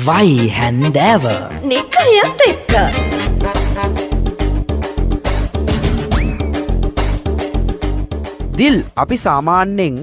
වයි හැන්දෑව නිකයත් එක්ක. දිල් අපි සාමාන්‍යයෙන්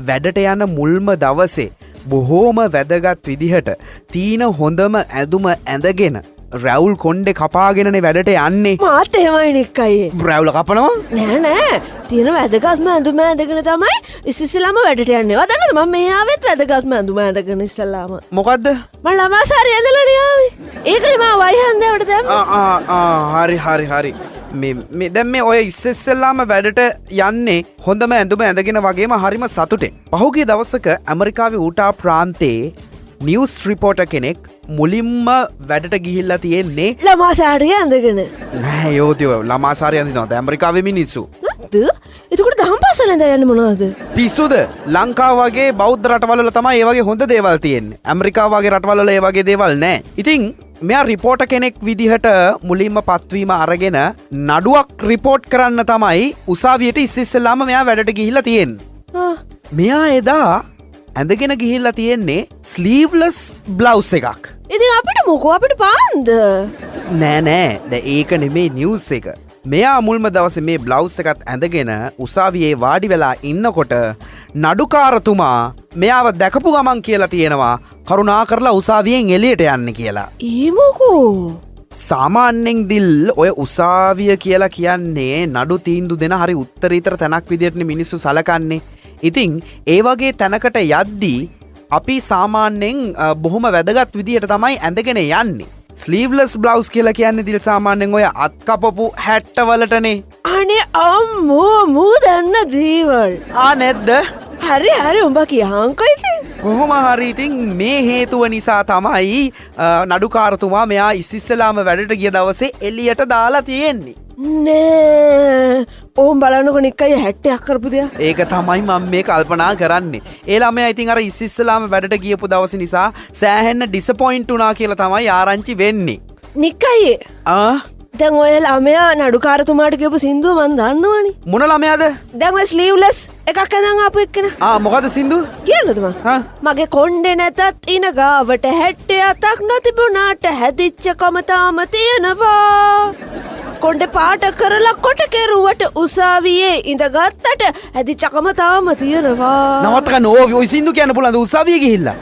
වැඩට යන මුල්ම දවසේ බොහෝම වැදගත් විදිහට තීන හොඳම ඇඳුම ඇඳගෙන රැවුල් කොණ්ඩේ කපාගෙනනේ වැඩට යන්නේ. මාත් එහෙමයි නික්කයි. රැවුල කපනවා? නෑ නෑ, තියෙන වැදගත්ම ඇඳුම ඇඳගෙන තමයි ඉස්සෙල්ලාම වැඩට යන්නේ. ඔයා දන්නවද මම මේ ආවෙත් වැදගත්ම ඇඳුම ඇඳගෙන ඉස්සෙල්ලාම. මොකද්ද? මං ළමා සාරිය ඇඳලානේ ආවේ. ඒකනේ මම වයි හන්දෑවට දැම්මේ. ආ ආ ආ හරි හරි හරි. මේ මේ දැන් මේ ඔය ඉස්සෙල්ලාම වැඩට යන්නේ හොඳම ඇඳුම ඇඳගෙන වගේම හරිම සතුටෙන්. පහුගිය දවසක ඇමරිකාවේ ඌටා ප්‍රාන්තයේ නිවුස් රිපෝටර් කෙනෙක් මුලින්ම වැඩට ගිහිල්ලා තියෙන්නේ ළමා සාරිය ඇඳගෙන. නෑ යෝතියෝ ළමා සාරිය අඳිනවද ඇමරිකාවේ මිනිස්සු? නැද්ද? එතකොට දහම් පාසල් ඇඳලා යන්නේ මොනවද? පිස්සුද? ලංකාව වගේ බෞද්ධ රටවල් වල තමයි ඒ වගේ හොඳ දේවල් තියෙන්නේ. ඇමරිකාව වගේ රටවල් වල ඒ වගේ දේවල් නෑ. ඉතින් මෙයා රිපෝටර් කෙනෙක් විදිහට මුලින්ම පත්වීම අරගෙන නඩුවක් රිපෝට් කරන්න තමයි උසාවියට ඉස්සෙල්ලාම මෙයා වැඩට ගිහිල්ලා තියෙන්නේ. මෙයා එදා ඇඳගෙන ගිහිල්ලා තියෙන්නේ ස්ලීව්ලස් බ්ලවුස් එකක්. ඉතින් අපිට මොකෝ අපිට පාන්ද? නෑ නෑ, දැන් ඒක නෙමෙයි නිවුස් එක. මෙයා මුල්ම දවසේ මේ බ්ලවුස් එකත් ඇඳගෙන උසාවියේ වාඩි වෙලා ඉන්නකොට නඩුකාරතුමා මෙයාව දැකපු ගමන් කියලා තියෙනවා කරුණා කරලා උසාවියෙන් එළියට යන්න කියලා. ඒ මොකෝ? සාමාන්‍යයෙන් දිල් ඔය උසාවිය කියලා කියන්නේ නඩු තීන්දුව දෙන හරි උත්තරීතර තැනක් විදියටනේ මිනිස්සු සලකන්නේ. ඉතින් ඒ වගේ තැනකට යද්දී අපි සාමාන්‍යයෙන් බොහොම වැදගත් විදියට තමයි ඇඳගෙන යන්නේ. ස්ලීව්ලස් බ්ලවුස් කියලා කියන්නේ දිල් සාමාන්‍යයෙන් ඔය අත් කපපු හැට්ට වලටනේ. අනේ අම්මෝ මූ දන්න දේවල්. ආ නැද්ද? හරි හරි උඹ කියහන්කෝ ඉතින්. කොහොම හරි ඉතින් මේ හේතුව නිසා තමයි නඩුකාරතුමා මෙයා ඉස්සෙල්ලාම වැඩට ගිය දවසේ එළියට දාලා තියෙන්නේ. නෑ ඕම් බලන්නකො නික්කයි 60ක් කරපු දෙයක්. ඒක තමයි මම මේ කල්පනා කරන්නේ. ඒ ළමයා ඉතින් අර ඉස්සෙල්ලාම වැඩට ගියපු දවස නිසා සෑහෙන්න ඩිසපොයින්ට් වුණා කියලා තමයි ආරංචි වෙන්නේ. නික්කයි ආ දැන් ඔය ළමයා නඩුකාරතුමාට කියපු සින්දුව මං දන්නවනේ. මොන ළමයාද? දැන් ඔය ස්ලීව්ලස් එකක් ඇඳන් ආපු එක්කෙනා. ආ මොකද සින්දුව? කියන්නද මං? මගේ කොණ්ඩේ නැතත් ඉන ගාවට 60 නොතිබුණාට හැදිච්ච කම තාම තියෙනවා. කොණ්ඩේ පාට කරලා කොට කෙරුවට උසාවියේ ඉඳගත්තට හැදිච්ච කම තාම තියෙනවා. නවත්ත ගන්න. ඔය සින්දු කියන්න පුළුවන්ද උසාවියේ ගිහිල්ලා?